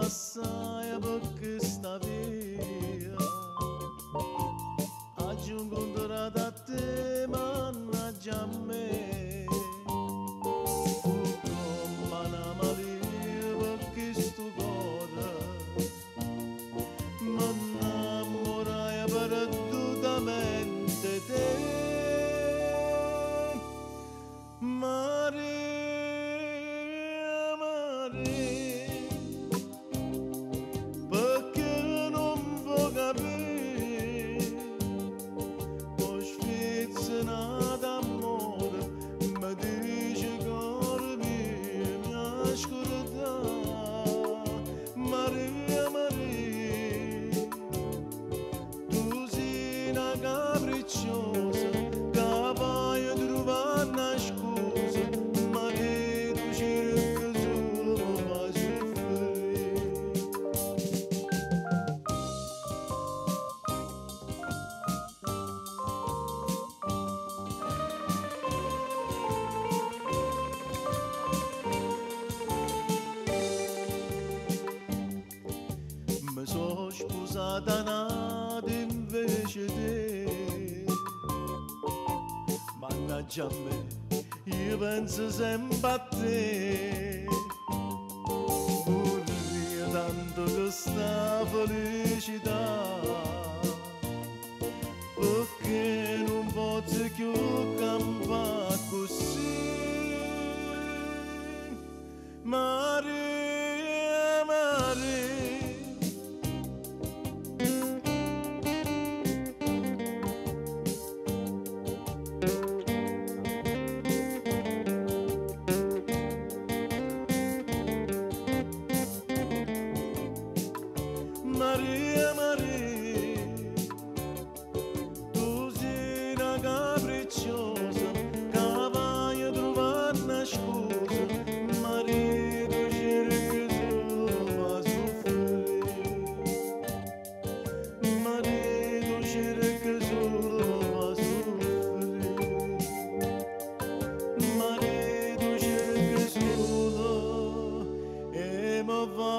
Passaje pe' chesta via, aggio 'ncuntrato a te, mannaggia a me. Fu comm'a na malia pe' chistu core, m'annammuraje perdutamente 'e te. Maria, Maria, pecché nun vuò capì? 'O sfizio 'e n'ato ammore, me dice core mio, m'he scurdà. Maria, Maria, tu si' na capricciosa, ca vaje truvanno 'a scusa, ma che tu cerchi sulo me fa suffrì. Me so' spusata a n'ato invece 'e te. Mannaggia a me, io penso sempe a te. Vurria tanto chesta felicità, pecché nun pozzo cchiù campà accussì. Maria, Maria. Maria, Maria, tu si' na capricciosa, ca vaje truvanno 'a scusa, Maria, tu cerchi sulo me fa suffrì. Maria, tu cerchi sulo me fa suffrì. Maria, tu cerchi sulo 'e me fa.